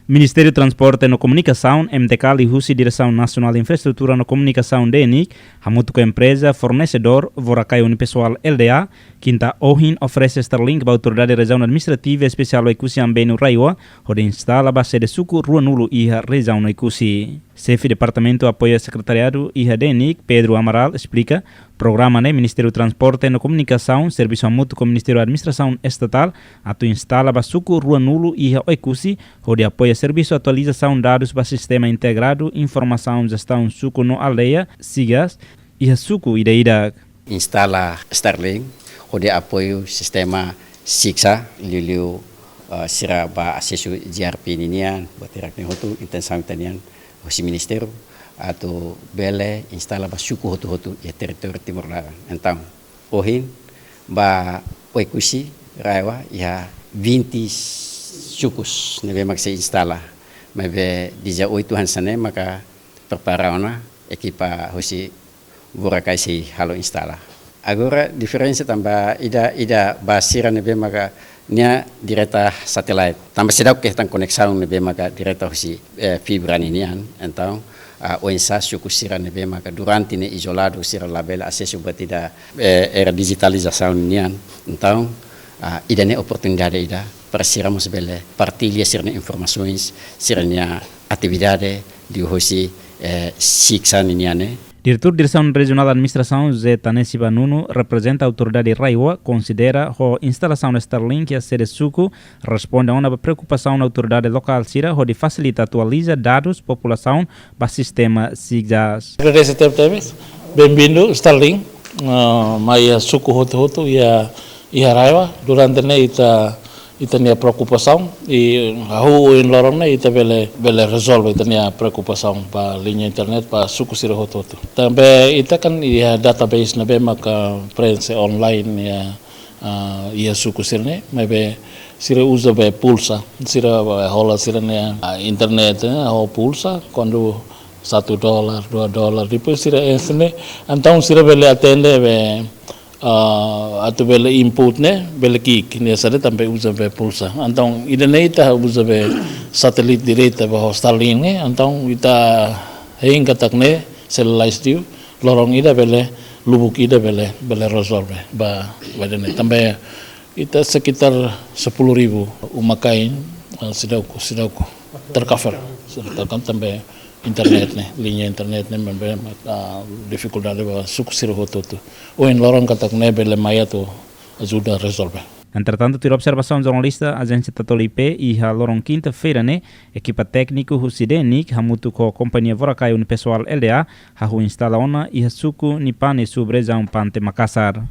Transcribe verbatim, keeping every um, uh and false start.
Ministériu Transporte no Komunikasaun, M T K, liuhusi Diresaun Nasionál Infraestrutura no Komunikasaun, DENIC, hamutuk ho empreza fornesedór Vorakai Unipessoal Lda, Kinta ohin oferese Starlink ba Autoridade Rejiaun Administrativa Espesiál Oekusi Ambenu RAEOA, hodi instala ba sede suku ruanulu iha rejiaun Oekusi. Xefe Departamentu Apoiu Sekretariadu iha DENIC, Pedro Amaral, esplika, programa ne'e Ministériu Transporte no Komunikasaun servisu hamutuk ho Ministériu Administrasaun Estatál atu instala ba suku ruanulu iha Oekusi, hodi apoia servisu atualizasaun dadus ba Sistema Integradu Informasaun Jestaun Suku no Aldeia, SIGAS, iha suku ida-idak. Instala Starlink, hodi apoiu sistema SIGSA, liuliu, eh, sira ba asesu G R P ninian, buat hirak-ne'e hotu, intensaun ita-nian, husi ministériu, atu bele instala ba suku hotu-hotu iha territóriu Timor laran. Entaun, ohin, ba Oekusi, RAEOA, iha vinte sukus ne'ebé mak sei instala. Maibé dezoito hanesan ne'e maka prepara ona, ekipa husi Vorakai sei halo instala. Agora diferensa tanba ida, ida ba sira ne'ebé maka nia direta satélite. Tanba seidauk hetan koneksaun ne'ebé maka direta husi, eh, fibra ninian. Entaun, ah, oinsá suku sira ne'ebé maka durante ne'e izoladu, sira labele asesu buat ida, eh, era dijitalizasaun nian. Entaun, ah, ida-ne'e oportunidade ida para sira mós bele partilla sira-nia informasaun, sira-nia atividade liuhusi, eh, SIGSA ninian ne'e. Diretór Diresaun Rejionál Administrasaun, José Tanesi Banunu, reprezenta Autoridade RAEOA, konsidera ho instalasaun Starlink iha sede suku, responde ona ba preokupasaun autoridade lokál sira hodi fasilita atualiza dadus populasaun ba sistema SIGSA. Agradese tebes, benvindu Starlink, ah, mai iha suku hotu-hotu iha, iha RAEOA. Durante ne'e ita, ita-nia preokupasaun, i hahú ohin loron ne'e ita bele, bele rezolve ita-nia preokupasaun ba liña internet ba suku sira hotu-hotu. Tanba ita kan iha database ne'ebé maka prenxe online iha, ah, iha suku sira-ne'e, maibé sira uza be pulsa, sira be hola sira-nia, ah, internet, eh, ho pulsa, kuandu satu dolar, dua dolar, depois sira enxe ne'e, entaun sira bele atende be, ah, atu bele input ne'e, bele ki'ik, ne'e sira tanba uza be pulsa. Entaun, ida-ne'e ita uza be satélite direta ba ho Starlink ne'e, entaun ita hein katak ne'e, selulais diu, loron ida bele, lubuk ida bele, bele rezolve ba, ba ida-ne'e. Tanba ita sekitar sepuluh ribu uma-kain, ah, seidauk, seidauk tercover. Seidauk tercover tanba internet ne'e, liña internet ne'e, maibé, ah, difikuldade ba suku sira hotu-hotu. Ohin loron katak ne'e bele mai atu ajuda rezolve. Entretantu, tuir observasaun jornalista Ajénsia Tatoli I P, iha loron kinta-feira ne'e, ekipa tékniku husi DENIC hamutuk ho kompañia Vorakai Unipessoal Lda hahú instala ona iha suku Nipane, sub-rejiaun Pante Makasar.